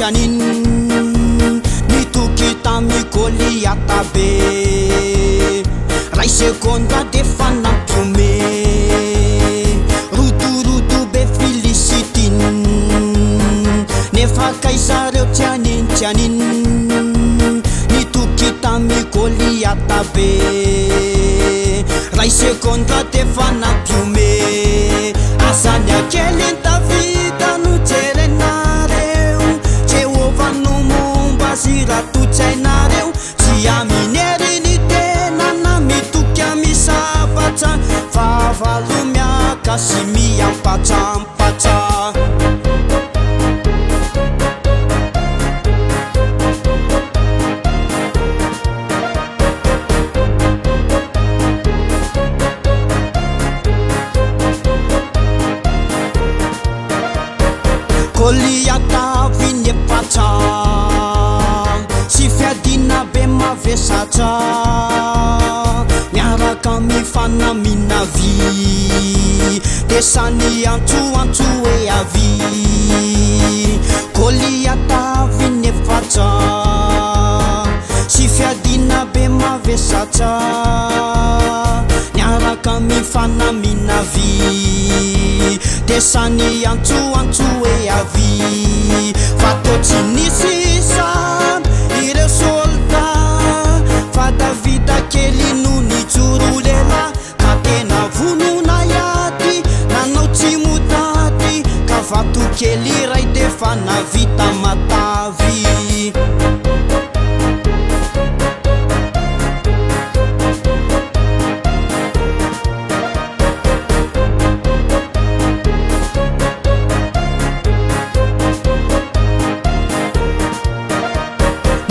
tsy anin. Nitoky tamin'i Goliata be. Ray segondra d'efa nampihomehy. Rodorodo be Filistina. Nefa kay zareo tsy anin tsy anin. Nitoky tamin'i Goliata be. Ray segondra d'efa nampihomehy. Aza ny hakeliny Davida no jerenareo. Jehovah no momba azy raha toa tsy hainareo. Tsy amin'ny heriny tena na mitoky amin'ny sabatra. Fahavalo miaka sy miampatsampatsa. Goliata avy niepatra sy fiadiana be mavesatra miaraka amin'ny fanamiana vy dia sany antsoantso hoe avy. Goliata avy niepatra sy fiadiana be mavesatra miaraka amin'ny fanamiana vy dia sany antsoantso hoe avy. Fa toa tsy nisy isa ireo soldat fa Davida kely no nijoro lehilahy ka tena vonona hiady nanao tsy motady ka vato kely iray d'efa navita matavy.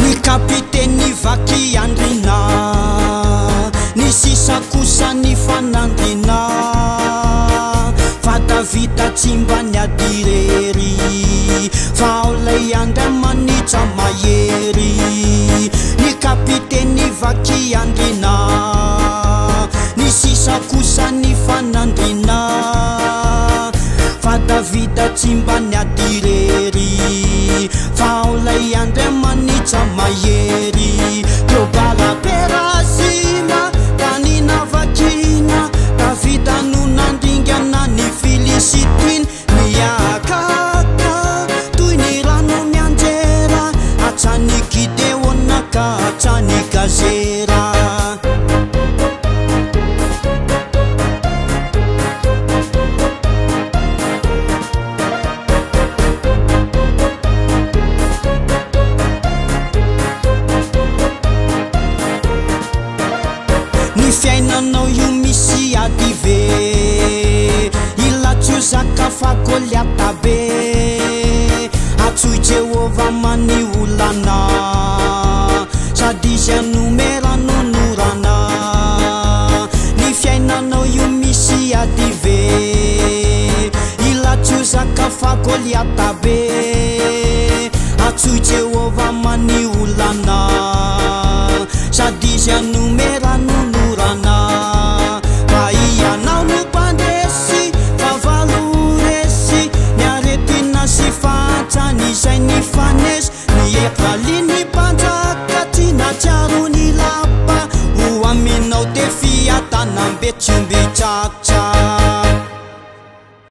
Ny kapiteny vaky andriana, ny sisa kosa ny fanandriana. Fa Davida tsy mba niady irery, fa ao ilay Andriamanitra mahery. Ny kapiteny vaky andriana, ny sisa kosa ny fanandriana. Fa Davida tsy mba niady irery, fa ao ilay Andriamanitra mahery. Teo Bala-Perazima, tany navakina, Davida no nandringana ny Filistina. Niakaka toy ny rano mianjera, hatrany Gideona ka hatrany Gazera. Ny fiainanao io misy ady ve? Ila tsy ho zaka fa Goliata be. Antsoy Jehovah many olana, sady izy hanome rano norana. Ny fiainanao io misy ady ve? Ila tsy ho zaka fa Goliata be.